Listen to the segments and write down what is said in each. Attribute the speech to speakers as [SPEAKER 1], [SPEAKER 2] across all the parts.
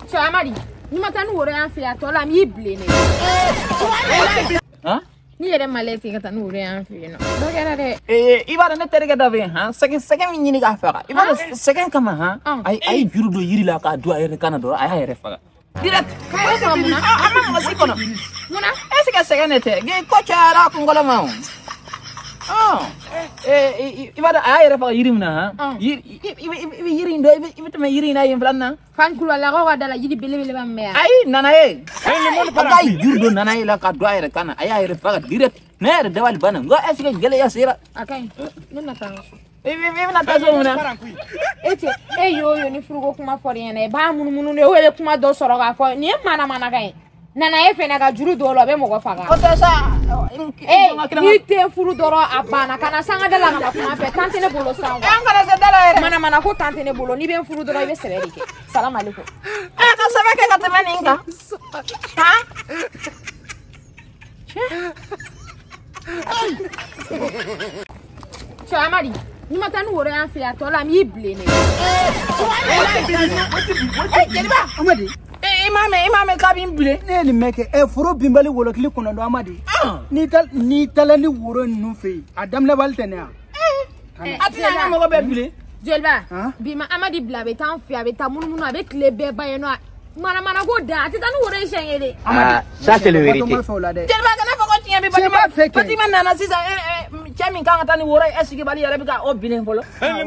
[SPEAKER 1] Cɛ Amadi, n'i ma taa ni woro y'an fɛ yan, a tɔ la n b'i bilen dɛ.
[SPEAKER 2] Han?
[SPEAKER 1] N'i yɛrɛ ma lɛ ka taa ni woro y'an fɛ yen nɔ. Dɔ kɛra dɛ.
[SPEAKER 2] Ee, i b'a dɔn ne terikɛ dɔ bɛ yen han, sɛgɛn min ɲini k'a faga. I b'a dɔn sɛgɛn kama han, a ye juru don yiri la k'a don a yɛrɛ kan na dɔrɔn, a y'a yɛrɛ faga. Direct.
[SPEAKER 1] K'a faga mun na?
[SPEAKER 2] A ma mɔgɔ si kɔnɔ.
[SPEAKER 1] Mun na?
[SPEAKER 2] Est ce que sɛgɛn de tɛ? Ko cayara a kunkolo ma o. I b'a dɔn a y'a yɛrɛ faga yiri min na han, i bɛ yiri in dɔn, i bɛ tɛmɛ yiri in na yen filanan na.
[SPEAKER 1] Fan Kulubalilakaw ka da la yiri belebeleba min bɛ yan.
[SPEAKER 2] Ayi, nana ye. A k'a ye juru don nana ye la ka don a yɛrɛ kan na, a y'a yɛrɛ faga direct. Ne yɛrɛ dabali banna, n ko est ce que gɛlɛya sera.
[SPEAKER 1] A ka ɲi, ne bɛna taa n ka so.
[SPEAKER 2] I bɛna taa so mun na?
[SPEAKER 1] E cɛ, e y'o ye ni furuko kuma fɔr'i ɲɛna, i b'a munumunu de, o yɛrɛ kuma dɔ sɔrɔ k'a fɔ nin ye manamanakan ye. Nana ye fɛnɛ ka juru don o la, o bɛ mɔgɔ faga.
[SPEAKER 2] O tɛ sa.
[SPEAKER 1] Ee, n'i tɛ furu dɔrɔn a banna, ka na sanga da la ka na kuma fɛ, tan tɛ ne bolo san.
[SPEAKER 2] An kana se da la yɛrɛ.
[SPEAKER 1] Manamana ko tan tɛ ne bolo, n'i bɛ n furu dɔrɔn i bɛ sɛbɛ de kɛ. Salam aleykum.
[SPEAKER 2] A ka sɛbɛ kɛ ka tɛmɛ nin kan. Han?
[SPEAKER 1] Cɛ Amadi, n'i ma taa ni woro y'an fɛ yan, a tɔ la n b'i bilen dɛ.
[SPEAKER 2] Jeliba.
[SPEAKER 3] Amadi.
[SPEAKER 2] I m'a mɛn k'a b'i bilen.
[SPEAKER 3] Ne ye nin mɛn kɛ, foro binbali wolokili kɔnɔ don Amadi. N'i taara ni woro ninnu fɛ yen, a daminɛbali tɛ ne yan.
[SPEAKER 2] A tɛna an ka mɔgɔ bɛɛ bilen.
[SPEAKER 1] Jeliba, bi ma Amadi bila, a bɛ taa an fɛ, a bɛ taa munumunu, a bɛ tile bɛɛ ban yen nɔ. Manamana ko dan, a tɛ taa ni woro ye siɲɛ kelen.
[SPEAKER 3] Ah,
[SPEAKER 4] ça c'est la vérité.
[SPEAKER 2] Jeliba kana fɔ ko tiɲɛ bɛ Fatima. Fatima nana sisan, cɛ min kan ka taa ni woro ye, est ce que bali yɛrɛ bɛ ka o bilen fɔlɔ. Ni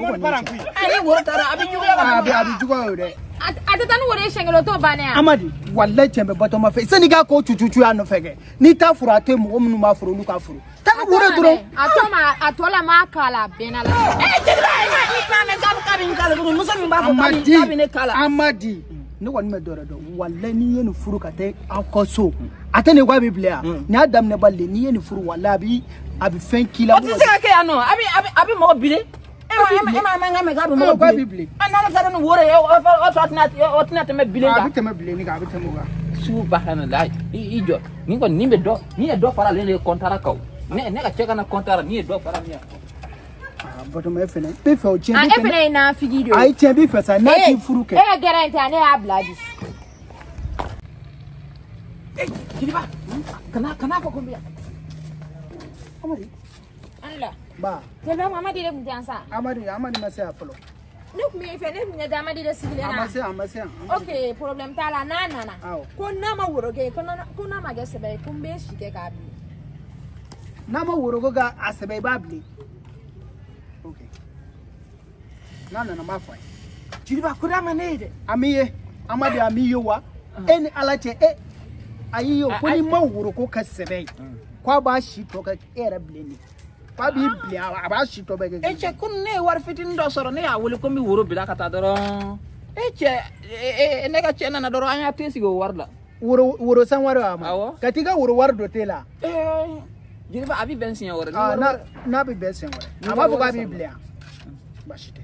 [SPEAKER 2] woro taara a bɛ juguya ka
[SPEAKER 3] A bɛ juguya o dɛ.
[SPEAKER 1] A tɛ taa ni woro ye siɲɛ kelen, o t'o bannen ya.
[SPEAKER 3] Amadi, walayi tiɲɛ bɛ Batɔma fɛ. Sani k'a ko cucucu y'a nɔfɛ kɛ. N'i t'a furu, a tɛ mɔgɔ minnu b'a furu olu ka furu. Taa ni woro dɔrɔn.
[SPEAKER 1] A tɔ ma, a tɔ la m'a k'a la, a bɛnna la.
[SPEAKER 2] Jeliba, i m'a mɛn k'a bɛ n k'a la tuguni, muso min b'a fɔ k'a bɛ ne k'a la.
[SPEAKER 3] Amadi. Ne kɔni bɛ dɔ wɛrɛ dɔn, walayi n'i ye nin furu ka taa aw ka so, a tɛ nin ko a b'i bila yan. Nin y'a daminɛ bali de, n'i ye nin furu walayi a bɛ fɛn k'i la.
[SPEAKER 2] O tɛ se ka kɛ yan nɔ, a bɛ mɔgɔ bilen. E ma mɛn k'a bɛ mɔgɔ bilen. N'ale taara ni woro ye, o tɛna tɛmɛ bilen kan.
[SPEAKER 3] A bɛ tɛmɛ bilenni kan, a bɛ tɛmɛ o kan.
[SPEAKER 2] Subahanallahi, i jɔ, nin kɔni nin bɛ dɔ, nin ye dɔ fara ale de kɔntara kan o. Ne ka cɛ kana kɔntara, nin ye dɔ fara min ye.
[SPEAKER 3] Batɔma e fɛnɛ, bɛ fɛ o tiɲɛ b'i fɛ.
[SPEAKER 1] E fɛnɛ ye nafigi de ye.
[SPEAKER 3] Ayi tiɲɛ b'i fɛ sa, n'a t'i furu kɛ.
[SPEAKER 1] E ka gɛrɛ in tɛ, ne y'a bila bi.
[SPEAKER 2] Jeliba, kana fɔ ko n bɛ yan.
[SPEAKER 3] Amadi.
[SPEAKER 1] An la.
[SPEAKER 3] Ba.
[SPEAKER 1] Jeliba, Amadi de tun tɛ yan sa.
[SPEAKER 3] Amadi ma se yan fɔlɔ.
[SPEAKER 1] Ne tun bɛ yen fɛ, ne tun ɲɛ tɛ Amadi de sigilen na.
[SPEAKER 3] A ma se yan.
[SPEAKER 1] Ok, problème t'a la, n'a nana. Ko n'a ma woro kɛ, ko n'a ma kɛ sɛbɛ ye, ko n bɛ si kɛ k'a bilen.
[SPEAKER 3] N'a ma woro ko k'a sɛbɛ, i b'a bilen. Ok. N'a nana n b'a fɔ a ye.
[SPEAKER 2] Jeliba, ko d'a ma ne ye dɛ.
[SPEAKER 3] A m'i ye, Amadi a m'i ye wa? E ni Ala cɛ, e a y'i ye o, ko n'i ma woro ko kɛ sɛbɛ ye, k'a b'a si tɔ kɛ e yɛrɛ bilen de. K'a b'i bilen, a b'a si tɔ bɛɛ kɛ.
[SPEAKER 2] E cɛ, ko ne ye wari fitinin dɔ sɔrɔ, ne y'a wele ko n bɛ woro bila ka taa dɔrɔn. E cɛ, ne ka cɛ nana dɔrɔn, an y'a te sigi o wari la.
[SPEAKER 3] Woro san wari wa?
[SPEAKER 2] Awɔ.
[SPEAKER 3] Ka t'i ka woro wari dɔ t'e la.
[SPEAKER 2] Jeliba, a bɛ bɛn siɲɛ wɛrɛ.
[SPEAKER 3] N'a bɛ bɛn siɲɛ wɛrɛ. A b'a fɔ k'a b'i bilen yan. Baasi tɛ.